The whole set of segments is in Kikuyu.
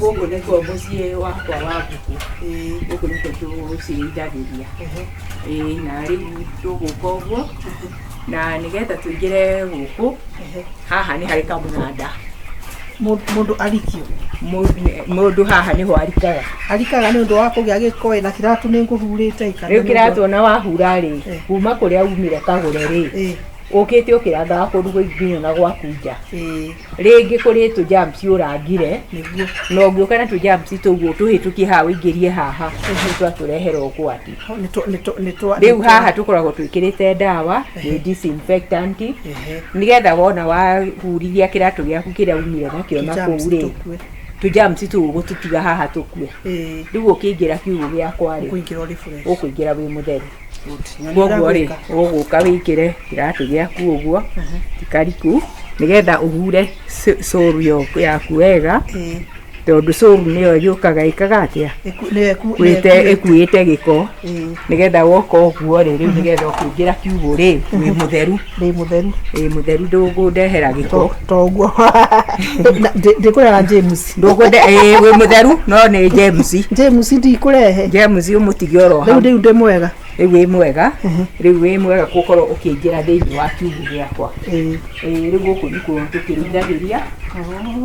Gũkũ nĩkuo mũciĩ wakwa wa ngũkũ. Gũkũ nĩkuo tũcirĩithagĩria. Ĩĩ na rĩu tũgũka ũguo, na nĩgetha tũingĩre gũkũ, haha nĩ harĩ kamũnanda. Mũndũ arikio? Mũndũ haha nĩho arikaga. Arikaga nĩ ũndũ wa kũgĩa gĩko ĩ, na kĩratũ nĩ ngũhurĩte ĩ, kana Rĩu nĩ ũndũ kĩratũ ona wahura rĩ, Eh. kuma kũrĩa umire kagũre rĩ, Ĩ. ũkĩte ũkĩrangaga kũndũ kũingĩ nginya na gwaku nja. Ĩ. Rĩngĩ kũrĩ tũ germs ũrangire, Nĩguo. Na ũngĩũka na tũ germs tũu ũtũhĩtũkie haha ũingĩrie haha, nĩ twatũrehera ũgwati. Rĩu haha tũkoragwo twĩkĩrĩte ndawa, nĩ disinfectant, nĩgetha wona wahurithia kĩratũ gĩaku kĩrĩa umire nakĩo na kũu rĩ, tũ germs tũu ũgũtũtiga haha tũkue. Rĩu ũkĩingĩra kiugũ gĩakwa rĩ, ũkũingĩra wĩ mũtheru. Koguo rĩ, ũgũka wĩkĩre kĩratũ gĩaku ũguo, ti kariku, nĩgetha ũhure sole yaku wega, tondũ sole nĩyo yũkaga ĩkaga atĩa? Ĩkuĩte gĩko, nĩgetha woka ũguo rĩ, rĩu nĩgetha ũkĩingĩra kiugũ rĩ, wĩ mũtheru. Wĩ mũtheru. Wĩ mũtheru ndũkũndehera gĩko. Toguo. Ndikũrera James. Ndũkũnde, ĩĩ wĩ mũtheru no nĩ James. James ndikũrehe. James ũmũtige oro hau. Rĩu rĩu ndĩ mwega. Rĩu wĩ mwega, rĩu wĩ mwega gũkorwo ũkĩingĩra thĩinĩ wa kiugũ gĩakwa. Ĩĩ rĩu gũkũ nĩkuo tũkĩrĩithagĩria,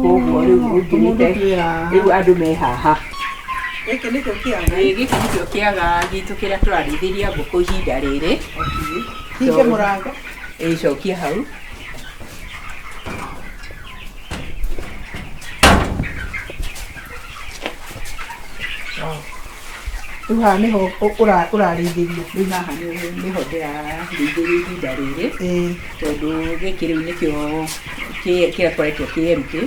koguo rĩu ũingĩrĩte, rĩu andũ me haha. Gĩkĩ nĩkĩo kĩaga? Ĩĩ gĩkĩ nĩkĩo kĩaga gitũ kĩrĩa tũrarĩithĩria ngũkũ ihinda rĩrĩ. Hinge mũrango. Ĩĩ cokia hau. Rĩu haha nĩho ũrarĩithĩria? Rĩu haha nĩho ndĩrarĩithĩria ihinda rĩrĩ, tondũ gĩkĩ rĩu nĩkĩo kĩkoretwo kĩ empty,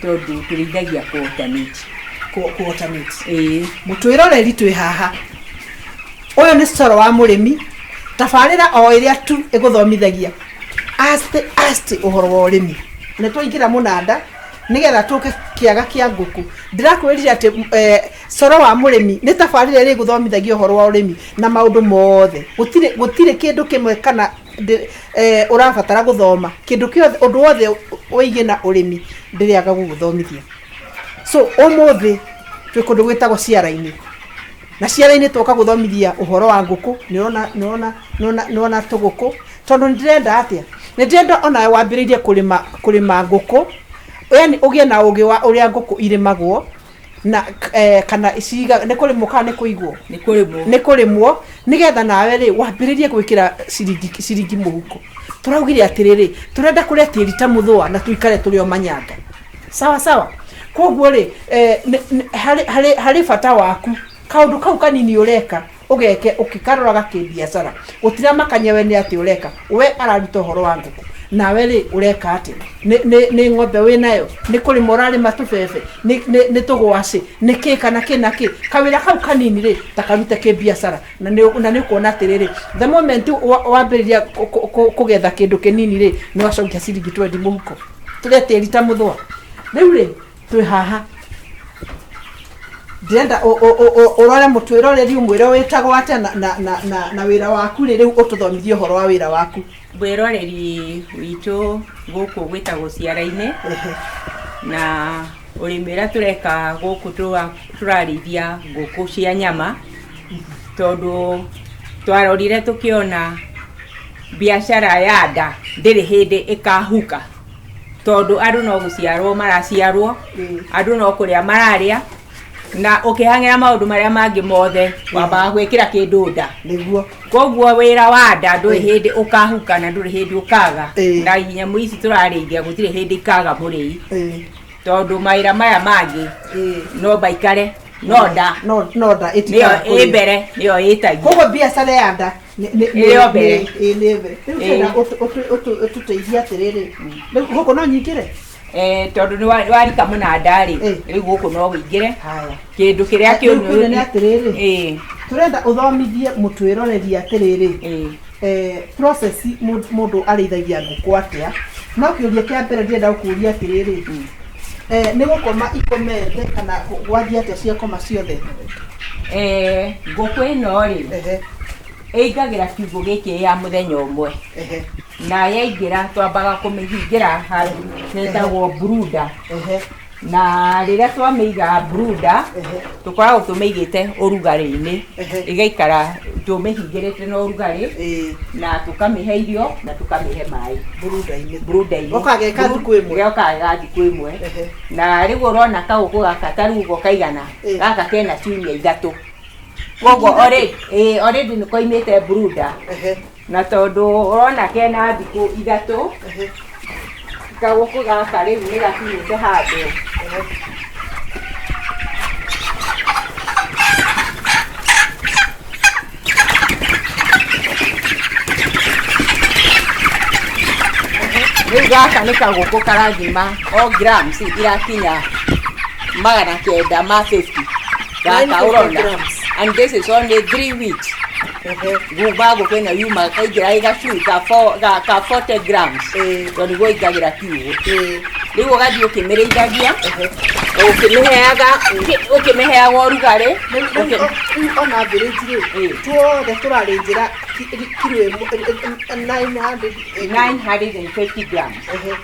tondũ tũrĩithagia ku alternate. Ku alternate. Ĩĩ. Mũtwĩroreri twĩ haha, ũyũ nĩ coro wa mũrĩmi, tabarĩra o ĩrĩa tu ĩgũthomithagia aste aste ũhoro wa ũrĩmi. Nĩ twaingĩra mũnanda nĩgetha tũke kĩaga kĩa ngũkũ. Ndĩrakwĩrire atĩ coro wa mũrĩmi nĩ tabarĩra ĩrĩa ĩgũthomithagia ũhoro wa ũrĩmi na maũndũ mothe. Gũtirĩ gũtirĩ kĩndũ kĩmwe kana ũrabatara gũthoma kĩndũ kĩothe, ũndũ wothe wĩgiĩ na ũrĩmi ndĩrĩaga gũgũthomithia. So ũmũthĩ twĩ kũndũ gwĩtagwo ciara-inĩ, na ciara-inĩ twoka gũthomithia ũhoro wa ngũkũ. Nĩũrona nĩũrona nĩũrona nĩũrona tũgũkũ, tondũ nĩndĩrenda atĩa, nĩndĩrenda onawe wambĩrĩrie kũrĩma kũrĩma ngũkũ, yani ũgĩe na ũgĩ wa ũrĩa ngũkũ irĩmagwo na kana ciga nĩ kũrĩmwo kana nĩ kũigwo? Nĩ kũrĩmwo. Nĩ kũrĩmwo, nĩgetha nawe rĩ wambĩrĩrie gwĩkĩra ciringi ciringi mũhuko. Tũraugire atĩrĩrĩ, tũrenda kũrĩa tĩri ta mũthũa na tũikare tũrĩ o manyanga. Sawa sawa. Koguo rĩ, harĩ harĩ harĩ bata waku kaũndũ kau kanini ũreka ũgeke ũkĩkaroraga kĩbiacara. Gũtiramakania we nĩ atĩa ũreka, we araruta ũhoro wa ngũkũ, nawe rĩ ũreka atĩa? Nĩ nĩ nĩ ng'ombe wĩnayo? Nĩ kũrĩma ũrarĩma tũbebe? Nĩ nĩ nĩ tũgwacĩ? Nĩ kĩ kana kĩ na kĩ? Kawĩra kau kanini rĩ, ta karute kĩbiacara na nĩ na nĩ ũkuona atĩrĩrĩ, the moment wambĩrĩria kũgetha kĩndũ kĩnini rĩ, nĩ wacokia ciringi twendi mũhuko. Tũrĩa tĩri ta mũthũa. Rĩu rĩ, twĩ haha. Ndĩrenda ũrore mũtwĩroreri ũmwĩre wĩtagwo atĩa na na na na na wĩra waku rĩ, rĩu ũtũthomithie ũhoro wa wĩra waku. Mwĩroreri witũ gũkũ gwĩtagwo ciara-inĩ, na ũrĩmi ũrĩa tũreka gũkũ tũrarĩithia ngũkũ cia nyama, tondũ twarorire tũkĩona biacara ya nda ndĩrĩ hĩndĩ ĩkahuka, tondũ andũ no gũciarwo maraciarwo, andũ no kũrĩa mararĩa, na ũkĩhang'ĩra maũndũ marĩa mangĩ mothe wambaga gwĩkĩra kĩndũ nda. Nĩguo. Koguo wĩra wa nda ndũrĩ hĩndĩ ũkahuka na ndũrĩ hĩndĩ ũkaga. Na nyamũ ici tũrarĩithia gũtirĩ hĩndĩ ikaga mũrĩi, tondũ mawĩra maya mangĩ no maikare, no nda no no nda nĩyo ĩtikaga ĩ kũrĩa. mbere, nĩyo ĩtagia. Koguo biacara ya nda Ĩyo mbere. Nĩ mbere. Rĩu tena ũtũteithie atĩrĩrĩ, rĩu gũkũ no nyingĩre? Tondũ nĩ warika mũnanda rĩ, rĩu gũkũ no wĩingĩre. Haya. Kĩndũ kĩrĩa Rĩu kĩũria nĩ atĩrĩrĩ, tũrenda ũthomithie mũtwĩroreri atĩrĩrĩ, process mũndũ arĩithagia ngũkũ atĩa. No kĩũria kĩa mbere ndĩrenda gũkũria atĩrĩrĩ, nĩ gũkoma ikomete kana gwathiĩ atĩa ciakoma ciothe? Ngũkũ ĩno rĩ, ĩingagĩra kiugũ gĩkĩ ya mũthenya ũmwe. Na yaingĩra twambaga kũmĩhingĩra handũ hetagwo brooder. Na rĩrĩa twamĩiga brooder, tũkoragwo tũmĩigĩte ũrugarĩ-inĩ, ĩgaikara tũmĩhingĩrĩte na ũrugarĩ, na tũkamĩhe irio na tũkamĩhe maĩ brooder-inĩ. Brooder-inĩ. Gokaga ge ka thikũ ĩmwe. Gokaga ga thikũ ĩmwe. Na rĩu ũrona kaũkũ gaka ta rĩu ũguo kaigana, gaka kena ciumia 3, koguo already nĩ koimĩte brooder. Na tondũ ũrona kena thikũ 3, kagũkũ gaka rĩu nĩ gakinyĩte handũ. Rĩu gaka nĩ kagũkũ karathima o grams irakinya 950. Gaka 950 ũrona. Grams. And this is only 3 weeks. Guma ngũkũ ĩno yuma ĩingĩra gacui ka 40 grams. Tondũ nĩguo ĩingagĩra kiugũ. Rĩu ũgathiĩ ũkĩmĩrĩithagia, ũkĩmĩheaga ũrugarĩ. Rĩu on average rĩ, tuothe tũrarĩnjĩra kiro ĩmwe, 900, 950 grams.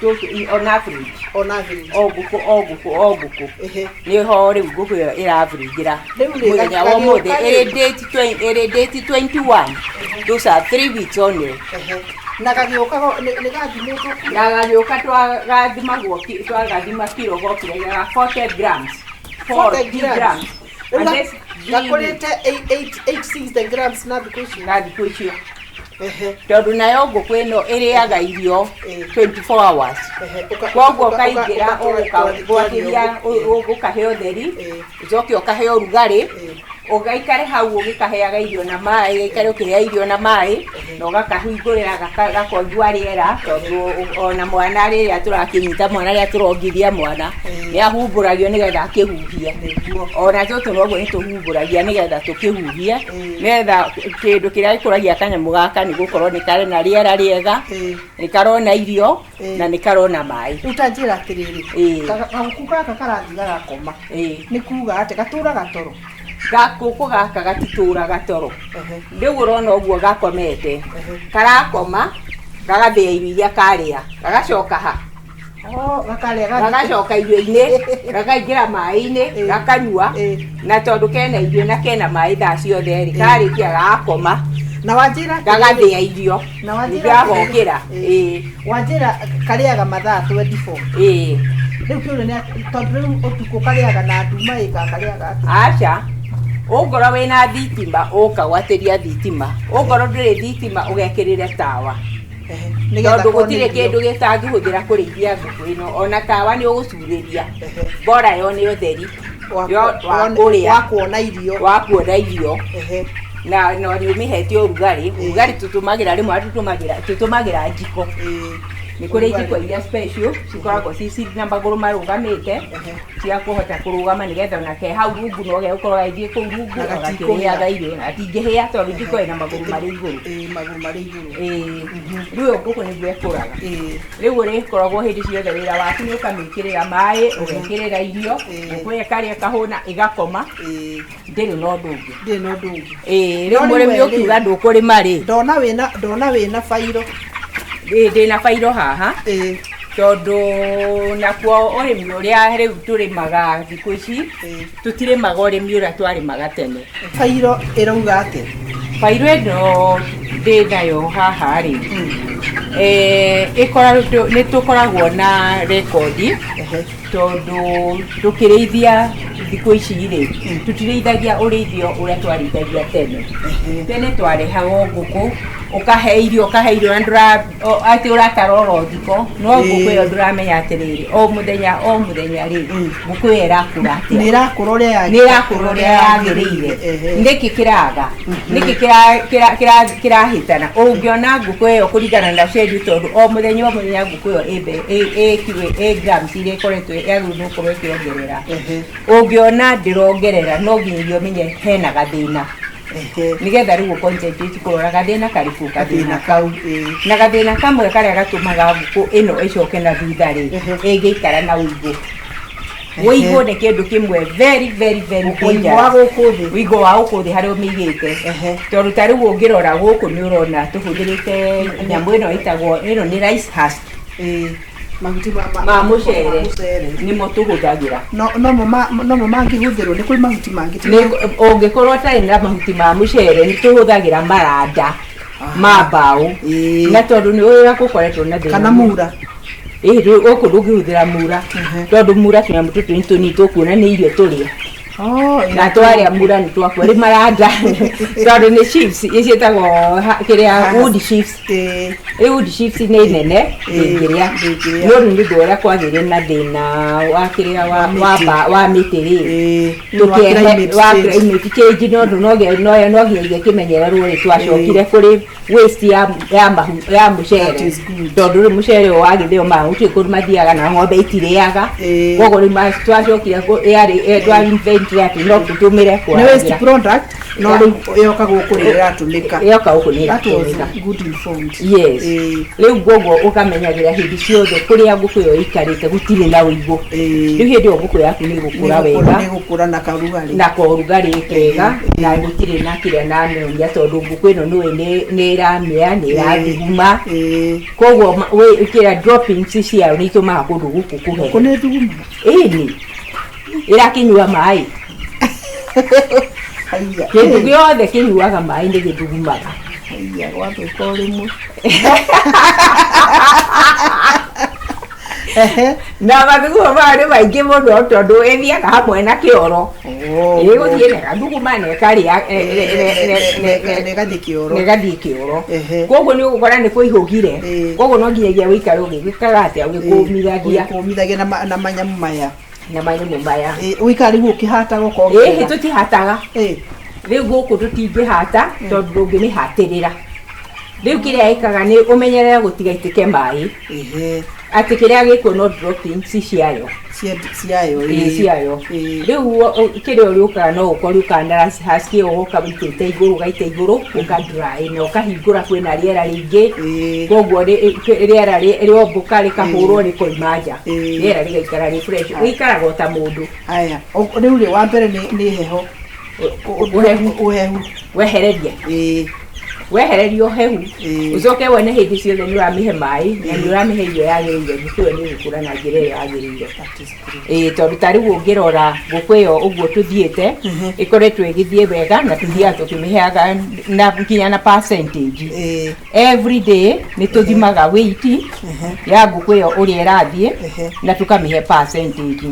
Tũtũ, on average. On average. O ngũkũ, o ngũkũ, o ngũkũ. Nĩho rĩu ngũkũ ĩyo ĩraveragĩra. Rĩu rĩ, Mũthenya wa ũmũthĩ, gagĩũka rĩ. ĩrĩ date 21. Those are 3 weeks only. Na gagĩũka nĩ gathimĩtwo? Na gagĩũka twagathimagwo twagathima kiro gokire ga 40 grams. 40 40 grams. Grams. Rĩu And this gakũrĩte 860 grams na thikũ icio. Na thikũ icio. Tondũ nayo ngũkũ ĩno ĩrĩaga irio 24 hours. Koguo ũkaingĩra ũgũkagwatĩria, ũkahe ũtheri, ũcoke ũkahe ũrugarĩ, ũgaikare hau ũgĩkaheaga irio na maĩ, ũgaikare ũkĩhea irio na maĩ, na ũgakahingũrĩra gakongua rĩera, tondũ ona mwana rĩrĩa tũrakĩnyita mwana, rĩrĩa tũrongithia mwana, nĩ ahumbũragio nĩgetha akĩhuhie. Ona tũtũ noguo nĩ tũhumbũragia nĩgetha tũkĩhuhie, nĩgetha kĩndũ kĩrĩa gĩkũragia kanyamũ gaka nĩ gũkorwo nĩ karĩ na rĩera rĩega, nĩ karona irio, na nĩ karona maĩ. Rĩu ta njĩra atĩrĩrĩ, kagũkũ gaka karathiĩ gagakoma, nĩ kuga atĩ gatũraga toro? Gakũkũ gaka gatitũraga toro. Rĩu ũrona ũguo gakomete, karakoma gagathĩa irio iria karĩa, gagacoka ha? Oh, gakarĩa gathi- Gagacoka irio-inĩ, gakaingĩra maĩ-inĩ, gakanyua, na tondũ kena irio na kena maĩ thaa ciothe rĩ, karĩkia gagakoma. Na wanjĩra atĩrĩrĩ- Gagathĩa irio. Na wanjĩra Ningĩ gagokĩra. atĩrĩrĩ, wanjĩra karĩaga mathaa 24. Rĩu kĩũria nĩ atĩ, tondũ rĩu ũtukũ karĩaga na nduma ĩ, kana karĩaga atĩa? Aca. Ũngorwo wĩna thitima, ũkagwatĩria thitima. Ũngorwo ndũrĩ thitima, ũgekĩrĩre tawa. Nĩgetha Tondũ kuona gũtirĩ irio. kĩndũ gĩtangĩhũthĩra kũrĩithia ngũkũ ĩno. Ona tawa nĩ ũgũcurĩria. Bora yo nĩ ũtheri. Yo, wa kũrĩa. Wa kuona irio. Wa kuona irio. Na no nĩ ũmĩhete ũrugarĩ. Ũrugarĩ tũtũmagĩra rĩmwe tũtũmagĩra njiko. Nĩ kũrĩ njiko iria special cikoragwo ci na magũrũ marũgamĩte, cia kũhota kũrũgama nĩgetha onake hau rungu no gegũkorwo agĩthiĩ kũu rungu Na agakĩrĩaga gatikũhĩa. irio, na gatingĩhĩa tondũ njiko ĩna magũrũ marĩ igũrũ. Magũrũ marĩ igũrũ. Rĩu ĩyo ngũkũ nĩguo ĩkũraga. Rĩu ũrĩkoragwo hĩndĩ ciothe wĩra waku nĩ ũkamĩkĩrĩra maĩ, ũgekĩrĩra irio, ngũkũ ĩyo ĩkarĩa ĩkahũna, ĩgakoma. Ndĩrĩ na ũndũ ũngĩ. Ndĩrĩ na ũndũ ũngĩ. Rĩu No rĩu mũrĩmi we rĩ, ũkiuga ndũkũrĩma rĩ. Ndona wĩna bairo. Ndĩna bairo haha. Tondũ nakuo ũrĩmi ũrĩa rĩu tũrĩmaga thikũ ici, tũtirĩmaga ũrĩmi ũrĩa twarĩmaga tene. Bairo ĩrauga atĩa? Bairo ĩno ndĩ nayo haha rĩ, nĩ tũkoragwo na rekondi, tondũ tũkĩrĩithia thikũ ici rĩ, tũtirĩithagia ũrĩithio ũrĩa twarĩithagia tene. Tene twarehagwo ngũkũ, ũkahe irio, ũkahe irio na atĩ ũratara oro thikũ, no ngũkũ ĩyo ndũramenya atĩrĩrĩ, o mũthenya, o mũthenya rĩ, ngũkũ ĩyo ĩrakũra atĩa? Nĩ ĩrakũra ũrĩa yagĩrĩire. Nĩ ĩrakũra ũrĩa yagĩrĩire. Nĩkĩ kĩraga? Nĩkĩ kĩrahĩtana? Ũngĩona ngũkũ ĩyo kũringana na schedule, tondũ o mũthenya, o mũthenya ngũkũ ĩyo ĩ kiro, ĩ grams iria ĩkoretwo yagĩrĩirwo nĩ gũkorwo ĩkĩongerera. Ũngĩona ndĩrongerera, no nginyagia ũmenye hena gathĩna. Nĩgetha rĩu ũconcentrate kũrora gathĩna karĩkũ, gathĩna kau. Na gathĩna kamwe karĩa gatũmaga ngũkũ ĩno ĩcoke na thutha rĩ, ĩngĩikara na ũigũ. Ũigũ nĩ kĩndũ kĩmwe very, very, very Ũigũ wa dangerous. gũkũ thĩ. Ũigũ wa gũkũ thĩ harĩa ũmĩigĩte. Tondũ ta rĩu ũngĩrora gũkũ nĩ ũrona tũhũthĩrĩte nyamũ ĩno ĩtagwo, ĩno nĩ rice husk. Mahuti ma mũcere. Ma mũcere. Nĩmo tũhũthagĩra. No mo mangĩhũthĩrwo nĩ kũrĩ mahuti mangĩ ti? Ũngĩkorwo ũtarĩ na mahuti ma mũcere, nĩ tũhũthagĩra maranda ma mbaũ. Na tondũ nĩ ũrĩa gũkoretwo na thĩna Kana mura. Ĩĩ, gũkũ ndũngĩhũthĩra mura, tondũ mura tũnyamũ tũtũ nĩ tũnini tũkuona nĩ irio tũrĩa. Oh, Na twarĩa mura nĩ twakua. Rĩ maranda, tondũ nĩ chips ciĩtagwo kĩrĩa, wood chips. Rĩu wood chips nĩ nene, ndĩngĩrĩa. Ndĩngĩrĩa. No rĩu nĩ ũndũ ũrĩa kwagĩire na thĩna wa kĩrĩa wa mĩtĩ rĩ, Nĩ ũndũ wa climate wa change. Climate change, no ũndũ no nginyagia kĩmenyererwo rĩ, twacokire kũrĩ waste ya mahu ya mũcere. That is good. Tondũ rĩu mũcere ũyũ wagĩthĩo ma gũtirĩ kũndũ mathiaga na ng'ombe itirĩaga. Koguo rĩu twacokire yarĩ twa invent atĩ no tũtũmĩre Nĩ waste kwaragĩra. product, no rĩu yoka gũkũ nĩ ĩratũmĩka. Yoka gũkũ nĩ That was ĩratũmĩka. good informed. Yes. Rĩu koguo ũkamenyagĩra hĩndĩ ciothe kũrĩa ngũkũ ĩyo ĩikarĩte gũtirĩ na ũigũ. Rĩu hĩndĩ ĩyo ngũkũ yaku nĩ ĩgũkũra wega. Nĩ gũkũra na karugarĩ. Na korugarĩ kega, na gũtirĩ na kĩrĩa na pneumonia, tondũ ngũkũ ĩno nĩũĩ nĩ ĩramĩa, nĩ ĩrathuguma. Koguo kĩrĩa, droppings ciayo nĩ itũmaga kũndũ gũkũ Ngũkũ kũhehe. Nĩ thuguma? Ĩni, ĩrakĩnyua maĩ. Haiya. Kĩndũ gĩothe kĩnyuaga maĩ nĩ gĩthugumaga. Haiya, gwathũka o rĩmwe. Ehe. Na mathugumo maya nĩ maingĩ mũno, tondũ ĩthiaga hamwe na kĩoro. Ĩgũthiĩ na ĩgathuguma na ĩkarĩa Na ĩgathiĩ kĩoro. Na ĩgathiĩ kĩoro. Koguo nĩ ũgũkora nĩ kũihũgire. Koguo no nginyagia wĩikare ũgĩgĩkaga atĩa, ũgĩkũmithagia. Ũgĩkũmithagia na manyamũ maya. Na manyamũ maya. Ũikara rĩu ũkĩhataga Ĩhĩ. ũkongerera. Tũtihataga rĩu gũkũ, tũtingĩhata tondũ ndũngĩmĩhatĩrĩra. Rĩu kĩrĩa ĩkaga nĩ ũmenyerere gũtigaitĩke maĩ, atĩ kĩrĩa gĩkuo no droppings ciayo. Ciayo. Ĩĩ, ciayo. Rĩu kĩrĩa ũrĩũkaga no ũkorwo ũkaga na husk ĩyo, ũgoka wĩitĩte igũrũ, ũgaita igũrũ, ũka dry na ũkahingũra kwĩna rĩera rĩingĩ. Koguo rĩera rĩombũka, rĩkahũrwo, rĩkoima nja, rĩera rĩgaikara rĩ fresh, gĩikaraga o ta mũndũ. Haya, rĩu rĩ, wa mbere nĩ heho. Ũhehu. Ũhehu. Wehereria, wehereria ũhehu, ũcoke wone hĩndĩ ciothe nĩ ũramĩhe maĩ na nĩ ũramĩhe irio yagĩrĩire, ngũkũ ĩyo nĩ ĩgũkũra na njĩra ĩrĩa yagĩrĩire. Ĩĩ, tondũ ta rĩu ũngĩrora ngũkũ ĩyo ũguo tũthiĩte, ĩkoretwo ĩgĩthiĩ wega, na tũthiaga tũkĩmĩheaga na nginya na percentage. Every day nĩ tũthimaga weight ya ngũkũ ĩyo ũrĩa ĩrathiĩ, na tũkamĩhe percentage.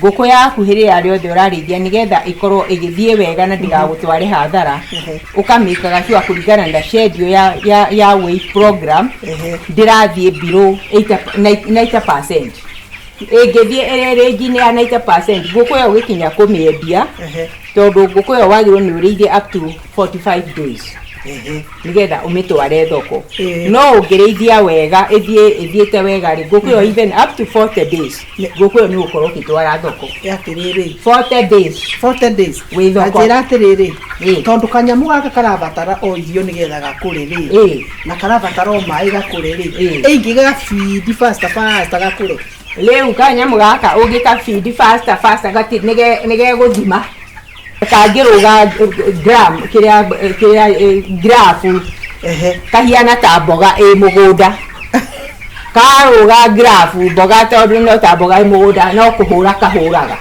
Ngũkũ yaku rĩrĩa rĩothe ũrarĩithia, nĩgetha ĩkorwo ĩgĩthiĩ wega na ndĩgagũtware hathara, ũkamĩkaga sure kũringana na schedule ya weight program ndĩrathiĩ below 80 90%. Ĩngĩthiĩ ĩrĩ range-inĩ ya 90%, ngũkũ ĩyo ũgĩkinya kũmĩendia, tondũ ngũkũ ĩyo wagĩrĩirwo nĩ ũrĩithie up to 45 days nĩgetha ũmĩtware thoko. No ũngĩrĩithia wega, ĩthiĩ ĩthiĩte wega rĩ, ngũkũ ĩyo even up to 40 days, ngũkũ ĩyo nĩ ũgũkorwo ũkĩtwara thoko. Atĩrĩrĩ. 40 days. 40 days. Wĩ thoko. Na njĩra atĩrĩrĩ, tondũ kanyamũ gaka karabatara o irio nĩgetha gakũre rĩ, na karabatara o maĩ gakũre rĩ, ĩingĩgaga feed faster faster gakũre. Rĩu kanyamũ gaka ũngĩka feed faster faster, gati nĩgegũthima kangĩrũga gram kĩrĩa graph kahiana ta mboga ĩ mũgũnda, karũga graph mboga, tondũ no ta mboga ĩ mũgũnda, no kũhũra kahũraga.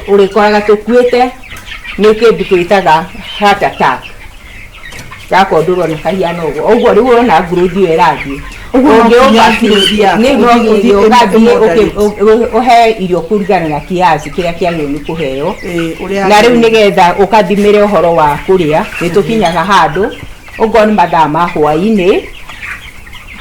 Ũrĩkoraga tũkuĩte nĩ kĩndũ twĩtaga heart attack. Gakwa ndũrona kahiana ũguo ũguo, rĩu ũrona growth ĩyo ĩrathiĩ. Ũguo no Ũngĩũka nginya growth yaku nĩ no nginya ũthiĩ ũgathiĩ ĩmoderate. ũhe irio kũringana na kiasi kĩrĩa kĩagĩrĩirwo nĩ kũheo. Ũrĩa Na rĩu yagĩrĩire. Nĩgetha ũkathimĩre ũhoro wa kũrĩa, nĩ tũkinyaga handũ ũngorwo nĩ mathaa ma hwaĩ-inĩ,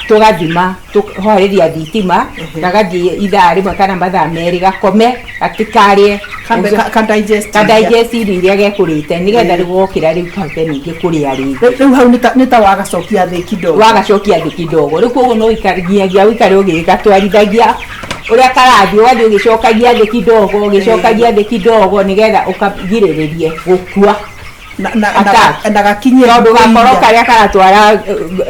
tũgathima, tũhoreria thitima, gagathiĩ ithaa rĩmwe kana mathaa 2 gakome, gatikarĩe. Kambe ka digest. Ka digest irio iria gekũrĩte, nĩgetha rĩu wokĩra rĩu kahote ningĩ kũrĩa rĩngĩ. Rĩu hau nĩ ta wagacokia thĩ kidogo. Wagacokia thĩ kidogo. Rĩu koguo no nginyagia ũikare ũgĩgatwarithagia ũrĩa karathiĩ, ũgathiĩ ũgĩcokagia thĩ kidogo, ũgĩcokagia thĩ kidogo, nĩgetha ũkagirĩrĩrie gũkua. Attack. Na gakinyie Tondũ ngũkũ gakoro iria. Karĩa karatwara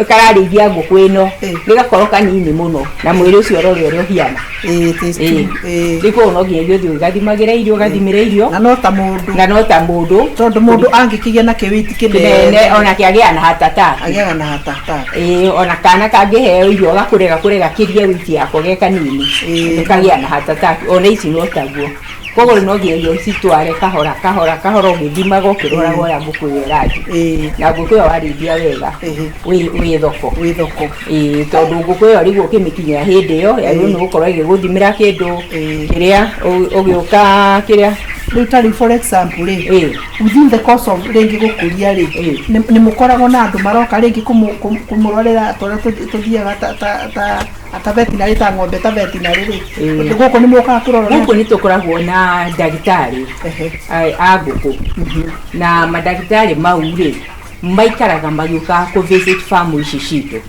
kararĩithia ngũkũ ĩno nĩ gakoro kanini mũno na mwĩrĩ ũcio ũrore ũrĩa ũhiana. It is true. Rĩu koguo no nginyagia ũthiĩ ũgathimagĩra irio, ũgathimĩra irio. Na no ta mũndũ. Na no ta mũndũ. Tondũ mũndũ angĩkĩgĩa na kĩwĩti kĩnene kĩnene ona kĩagĩa na hatataki. Agĩaga na hatata. Ĩĩ, ona kana kangĩheo irio gakũre gakũre gakĩrie wiki yako ge kanini, kagĩa na hatataki. Ona ici no taguo. Koguo rĩu no nginyagia ũcitware kahora kahora kahora, ũgĩthimaga, ũkĩroraga ũrĩa ngũkũ ĩyo ĩrathiĩ. Na ngũkũ ĩyo warĩithia wega wĩ thoko. Wĩ thoko. Ĩĩ, tondũ ngũkũ ĩyo rĩu ũkĩmĩkinyĩra hĩndĩ ĩyo yagĩrĩirwo nĩ gũkorwo ĩgĩgũthimĩra kĩndũ kĩrĩa ũgĩũka kĩrĩa. Rĩu ta rĩu, for example rĩ, within the course of rĩngĩ gũkũria rĩ, nĩ mũkoragwo na andũ maroka rĩngĩ kũmũrorera tũrĩa tũthiaga ta veterinary, ta ng'ombe, ta veterinary rĩ? Gũkũ nĩ mũkaga kũrora? Gũkũ nĩ tũkoragwo na ndagĩtarĩ a ngũkũ, na mandagĩtarĩ mau rĩ, maikaraga magĩũkaga kũ visit farm ici citũ.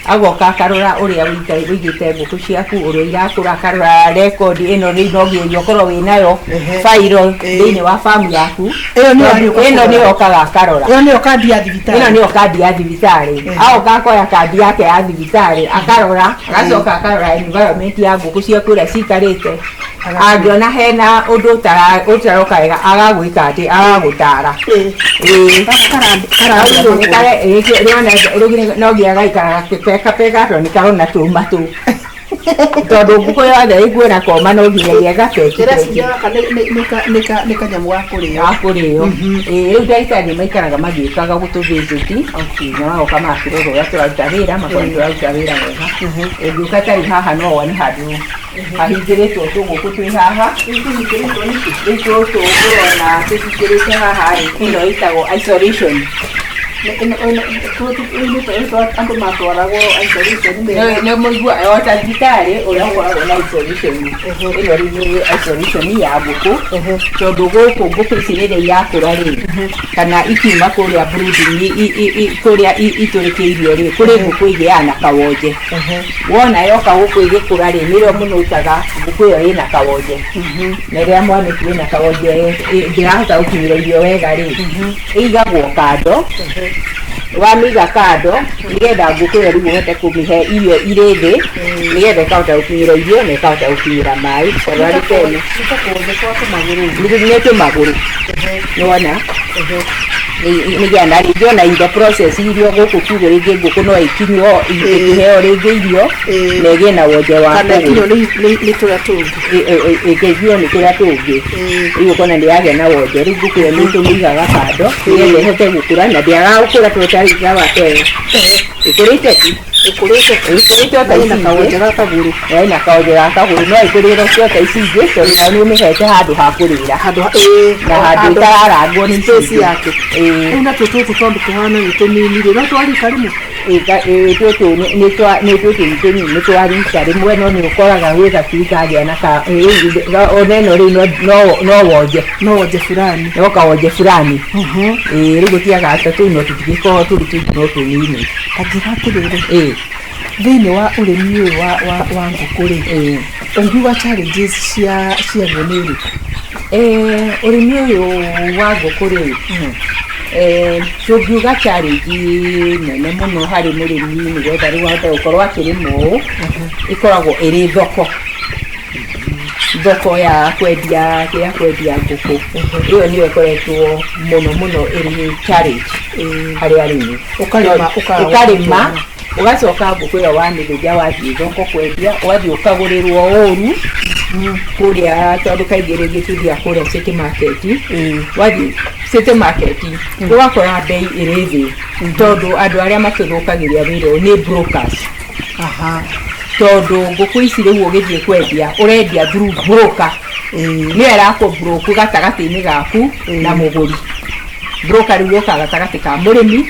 Agoka akarora ũrĩa ũigĩte ngũkũ ciaku, ũrĩa irakũra, akarora record ĩno. Rĩu no nginya ũkorwo wĩnayo fairo thĩinĩ wa farm yaku. Ĩyo nĩyo arĩũka Ĩno kũrora. Nĩyo okaga akarora. Ĩyo nĩyo kandi ya thibitarĩ? Ĩno nĩyo kandi ya thibitarĩ. Agoka akoya kandi yake ya thibitarĩ, akarora, agacoka akarora environment ya ngũkũ ciaku ũrĩa cikarĩte. Angĩona hena ũndũ ũtaroka wega, agagwĩka atĩ agagũtara. Ĩĩ. Rĩu nĩ no nginya gaikara gakĩpekapeka, tondũ nĩ karona tũma tũu, tondũ ngũkũ yothe ĩkuona koma no nginyagia gapeki. Ndĩreciria gaka nĩ kanyamũ ga kũrĩo. Ga kũrĩo. Ĩĩ, rĩu ndagĩtarĩ nĩ maikaraga magĩũkaga gũtũ visit na magoka magakĩrora ũrĩa tũraruta wĩra, makona tũraruta wĩra wega. Ũngĩũka ta rĩu haha, no wone handũ hahingĩrĩtwo tũgũkũ twĩ haha. Rĩu tũtũ ũrona tũhingĩrĩte haha rĩ, ĩno ĩtagwo isolation. Andũ matwaragwo isolation. Nĩ mũigua o ta thibitarĩ ũrĩa gũkoragwo na isolation. Ĩno rĩu nĩ isolation ya ngũkũ, tondũ gũkũ ngũkũ ici rĩrĩa irakũra rĩ, kana ikiuma kũrĩa brooding, kũrĩa itũrĩkĩirio rĩ, kũrĩ ngũkũ igĩaga na kawonje. Wona yoka gũkũ ĩgĩkũra rĩ, nĩrĩo mũnũtaga ngũkũ ĩyo ĩna kawonje. Na rĩrĩa mwanĩki ĩna kawonje, ndĩrahota gũkinyĩra irio wega rĩ, ĩigagwo kando. Wamĩiga kando nĩgetha ngũkũ ĩyo rĩu ũhote kũmĩhe irio irĩ thĩ, nĩgetha ĩkahota gũkinyĩra irio na ĩkahota gũkinyĩra maĩ, tondũ arĩ tene Nĩ twa tũmagũrũ. Nĩ tũmagũrũ, nĩwona, nĩgetha na rĩngĩ ona in the process irio gũkũ kiugũ, rĩngĩ ngũkũ no ĩkinywo ĩkĩheo rĩngĩ irio na ĩgĩe na wonje wa Kana kũgũrũ. ĩkinywo nĩ tũrĩa tũngĩ. Ĩkĩgio nĩ tũrĩa tũngĩ. Rĩu ũkona nĩ yagĩa na wonje. Rĩu ngũkũ ĩyo nĩ tũmĩigaga kando nĩgetha ĩhote gũkũra, na ndĩagaga gũkũra, tondũ tarĩu ta watoyo ĩkũrĩte tu. Ĩkũrĩte. Ĩkũrĩte o ta Na ici ĩna kawonje ingĩ. ga kagũrũ. Na ĩna kawonje ga kagũrũ. No ĩkũrĩre o ta ici ingĩ, tondũ nayo nĩ ũmĩhete handũ ha kũrĩra handũ na handũ ĩtararangwo nĩ ici Space ingĩ. yake. Rĩu natuo tũtũ, tondũ tũhana nĩ tũnini rĩ, no twarika rĩmwe? Ĩĩ, tũtũ nĩ tũtũ nĩ tũnini, nĩ twa rika rĩmwe, no nĩ ũkoraga gwĩ gacui kagĩa na ka ona ĩno rĩu no wonje. No wonje fulani. No kawonje fulani. Ĩĩ, rĩu gũtiagaga ta tũu, no tũtingĩkorwo tũrĩ tũingĩ, no tũnini. Ta njĩra atĩrĩrĩ, thĩinĩ wa ũrĩmi ũyũ wa ngũkũ rĩ, ũngiuga challenges ciaguo nĩ irĩkũ? Ũrĩmi ũyũ wa ngũkũ rĩ, tũngiuga challenge nene mũno harĩ mũrĩmi nĩgetha rĩu ahote gũkorwo akĩrĩma ũũ, ĩkoragwo ĩrĩ thoko, thoko ya kwendia ya kwendia ngũkũ. Ĩyo nĩyo ĩkoretwo mũno mũno ĩrĩ challenge harĩ arĩmi. Ũkarĩma, ũkaga Ũkarĩma, gũtwara. Ũgacoka ngũkũ ĩyo wamĩthĩnja, wathiĩ thoko kwendia, ũgathiĩ ũkagũrĩrwo ũru kũrĩa, tondũ kaingĩ rĩngĩ tũthiaga kũrĩa city market. Wathiĩ city market, ũgakora mbei ĩrĩ thĩ, tondũ andũ arĩa matũthũkagĩria wĩra ũyũ nĩ brokers. Tondũ ngũkũ ici rĩu ũgĩthiĩ kwendia, ũrendia through broker. Nĩyo ĩrakũ gatagatĩ-inĩ gaku na mũgũri. Broker rĩu yokaga gatagatĩ ka mũrĩmi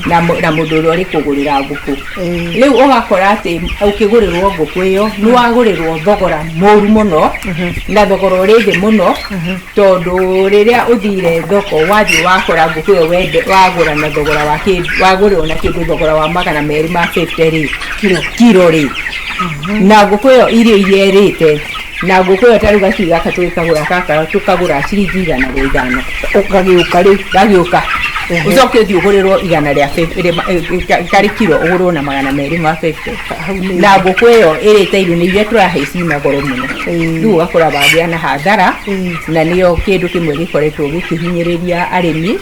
na mũndũ ũrĩa ũrĩ kũgũrĩra ngũkũ. Rĩu ũgakora atĩ ũkĩgũrĩrwo ngũkũ ĩyo, nĩ wagũrĩrwo thogora mũru mũno na thogora ũrĩ thĩ mũno, tondũ rĩrĩa ũthire thoko, wathiĩ wakora ngũkũ ĩyo wagũra na thogora wa wagũrĩrwo na kĩndũ thogora wa 250 rĩ kiro rĩ, na ngũkũ ĩyo irio iria ĩrĩte Na ngũkũ ĩyo ta rĩu gacui gaka tũgĩkagũra gaka tũkagũra ciringi 105. Gagĩũka rĩu. Gagĩũka. Ũcoke ũthiĩ ũgũrĩrwo igana rĩa karĩ kiro ũgũrwo na 250. Hau nĩ Na ngũkũ ĩyo ĩrĩte irio nĩ iria tũrahe cina goro mũno. Rĩu ũgakora wagĩa na hathara, na nĩyo kĩndũ kĩmwe gĩkoretwo gĩkĩhinyĩrĩria arĩmi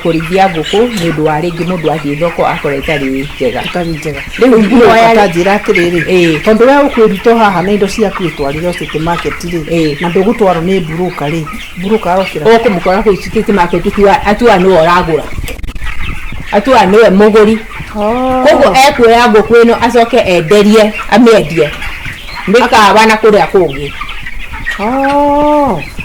kũrĩithia ngũkũ, nĩ ũndũ wa rĩngĩ mũndũ athiĩ thoko akora ĩtarĩ njega. Ĩtarĩ njega. Rĩu Rĩu nguoya ta njĩra atĩrĩrĩ, tondũ we ũkwĩruta haha na indo ciaku ũtwarĩre City Market rĩ, na ndũgũtwarwo nĩ mburũka rĩ, mburũka arokĩra Ũkũmũkora kũu City Market atua nĩwe ũragũra, atua nĩwe mũgũri, koguo ekuoya ngũkũ ĩno acoke enderie amĩendie mĩkawa na kũrĩa kũngĩ.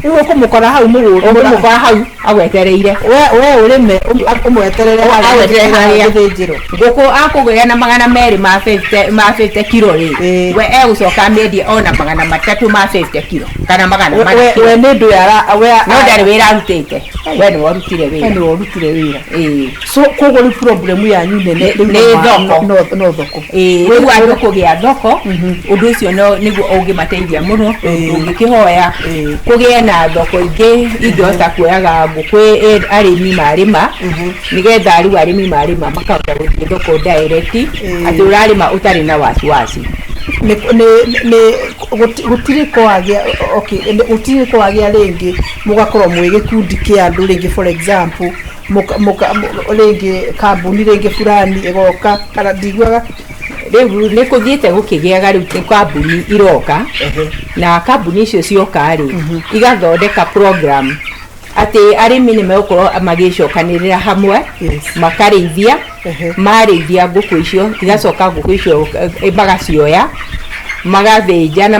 Rĩu ũkũmũkora hau mũgũnda. Ũkũmũkora hau agwetereire. We ũrĩme ũmweterere harĩa Agweterere harĩa. gĩthĩnjĩro. Ngũkũ akũgũra na 250 kiro rĩ, we egũcoka amĩendie ona 350 kiro kana 400 kiro. We nĩ ndũ ya we No ndarĩ wĩra arutĩte, we nĩwe ũrutire we wĩra. Nĩwe ũrutire wĩra. So koguo rĩu problem yanyu nene rĩu Nĩ thoko. No thoko. Rĩu andũ kũgĩa thoko, ũndũ ũcio no nĩguo ũngĩmateithia mũno. Ũngĩkĩhoya kũgĩe na thoko ingĩ ingĩhota kuoyaga ngũkũ arĩmi marĩma, nĩgetha rĩu arĩmi marĩma makahota gũthiĩ thoko direct, atĩ ũrarĩma ũtarĩ na wasiwasi. Nĩ gũtirĩ kwagĩa, okay, gũtirĩ kwagĩa rĩngĩ mũgakorwo mwĩ gĩkundi kĩa andũ rĩngĩ, for example mũka rĩngĩ kambuni rĩngĩ fulani ĩgoka kana ndiguaga? Rĩu nĩ kũthiĩte gũkĩgĩaga rĩu kambuni iroka, na kambuni icio cioka rĩ, igathondeka program atĩ arĩmi nĩ megũkorwo magĩcokanĩrĩra hamwe, makarĩithia. Marĩithia ngũkũ icio, igacoka ngũkũ icio magacioya, magathĩnja na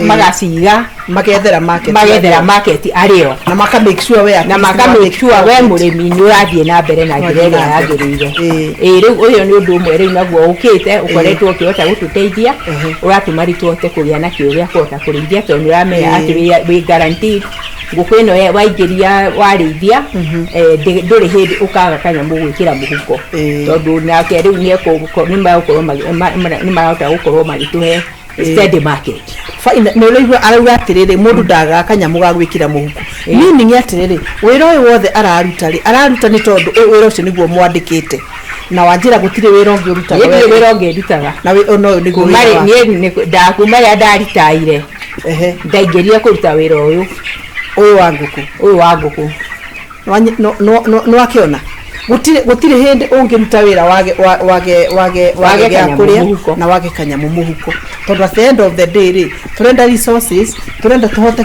magaciga. Magethera market. Magethera market arĩo. Na maka make sure we at Na least maka nĩ make sure we profit. Mũrĩmi nĩ ũrathiĩ na mbere na njĩra Ũrathiĩ ĩrĩa na mbere. yagĩrĩire. Ĩĩ, rĩu ũyũ nĩ ũndũ ũmwe rĩu naguo ũkĩte ũkoretwo ũkĩhota gũtũteithia, ũratũma rĩu tũhote kũgĩa na kĩo gĩa kũhota kũrĩithia, tondũ nĩ ũramenya atĩ wĩ guaranteed ngũkũ ĩno waingĩria warĩithia, ndũrĩ hĩndĩ ũkaga kanyamũ gwĩkĩra mũhuko, tondũ nake rĩu nĩ megũkorwo nĩ marahota gũkorwo magĩtũhe steady market. Fine, nĩ ũraigua arauga atĩrĩrĩ, mũndũ ndagaga kanyamũ ga gwĩkĩra mũhuko, meaning atĩrĩrĩ, wĩra ũyũ wothe araruta rĩ, araruta nĩ tondũ wĩra ũcio nĩguo mwandĩkĩte, na wanjĩra gũtirĩ wĩra ũngĩ ũrutaga. Niĩ ndirĩ wĩra ũngĩ ndutaga. Na no ũyũ nĩguo Kuma wĩra rĩ waku. niĩ kuma rĩrĩa ndaritaire, ndaingĩrire kũruta wĩra ũyũ. Ũyũ wa ngũkũ. Ũyũ wa ngũkũ. Nĩ wakĩona gũtirĩ hĩndĩ ũngĩruta wĩra wage wage wage wage gĩa kanyamũ kũrĩa mũhuko. Na wage kanyamũ mũhuko, tondũ at the end of the day rĩ, tũrenda resources, tũrenda tũhote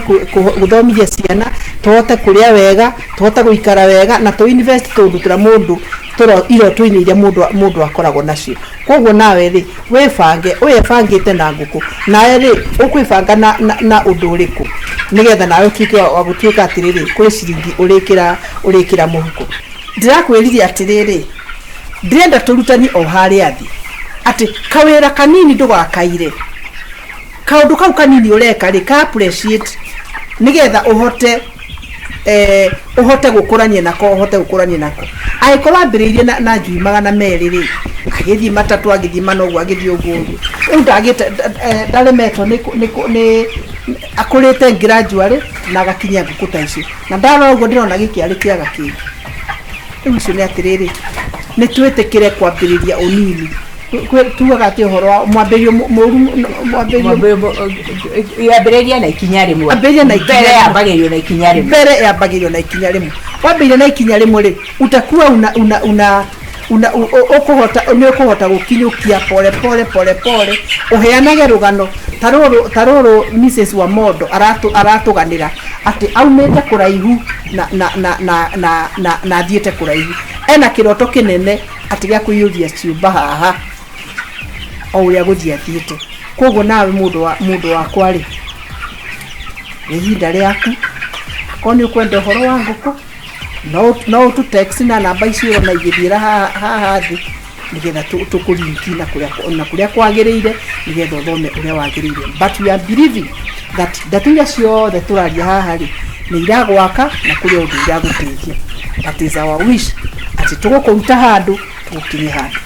gũthomithia ciana, tũhote kũrĩa wega, tũhote gũikara wega, na tũ invest tũndũ tũrĩa mũndũ iroto-inĩ iria mũndũ akoragwo nacio. Koguo nawe rĩ, wĩbange, ũyũ ebangĩte na ngũkũ, nawe rĩ, ũkwĩbanga na ũndũ ũrĩkũ nĩgetha nawe ũtuĩke wa gũtuĩka atĩrĩrĩ, kũrĩ ciringi ũrĩkĩra mũhuko. Ndĩrakwĩrire atĩrĩrĩ, ndĩrenda tũrutani o harĩa thĩ atĩ kawĩra kanini ndũgakaire, kaũndũ kau kanini ũreka rĩ, ka appreciate nĩgetha ũhote gũkũrania nako, ũhote gũkũrania nako. Angĩkorwo ambĩrĩirie na njui 200 rĩ, agĩthiĩ matatũ, agĩthiĩ mana ũguo, agĩthiĩ ũguo ũguo, rĩu ndagĩte ndaremetwo nĩ akũrĩte gradually na agakinyia ngũkũ ta icio, na ndarora ũguo ndĩrona gĩkĩ arĩ kĩaga kĩngĩ. Rĩu icio nĩ atĩrĩrĩ, nĩ twĩtĩkĩre kwambĩrĩria ũnini. Tugaga atĩ ũhoro wa mwambĩrĩrio mũru mwambĩrĩrio Yambĩrĩria na ikinya rĩmwe. Ambĩrĩria na ikinya Mbere rĩmwe. yambagĩrĩrio na ikinya rĩmwe. Mbere yambagĩrĩrio na ikinya rĩmwe. Wambĩrĩria na ikinya rĩmwe rĩ, utakuwa una ũkũhota, nĩ ũkũhota gũkinyũkia pole pole pole pole, ũheanage rũgano ta rũrũ Mrs Wamondo aratũganĩra atĩ aumĩte kũraihu na athiĩte kũraihu, ena kĩroto kĩnene atĩ gĩa kũiyũria ciũmba haha o ũrĩa gũthiĩ athiĩte. Koguo nawe mũndũ wakwa rĩ, nĩ ihinda rĩaku, akorwo nĩ ũkwenda ũhoro wa ngũkũ, no ũtũ text na namba icio ũrona igĩthiĩra haha thĩ, nĩgetha tũkũrinki na kũrĩa kwagĩrĩire, nĩgetha ũthome ũrĩa wagĩrĩire. But we are believing that ndeto iria ciothe tũraria haha rĩ, nĩ iragwaka na kũrĩ ũndũ iragũteithia. That is our wish, atĩ tũgũkũruta handũ tũgũkinye handũ.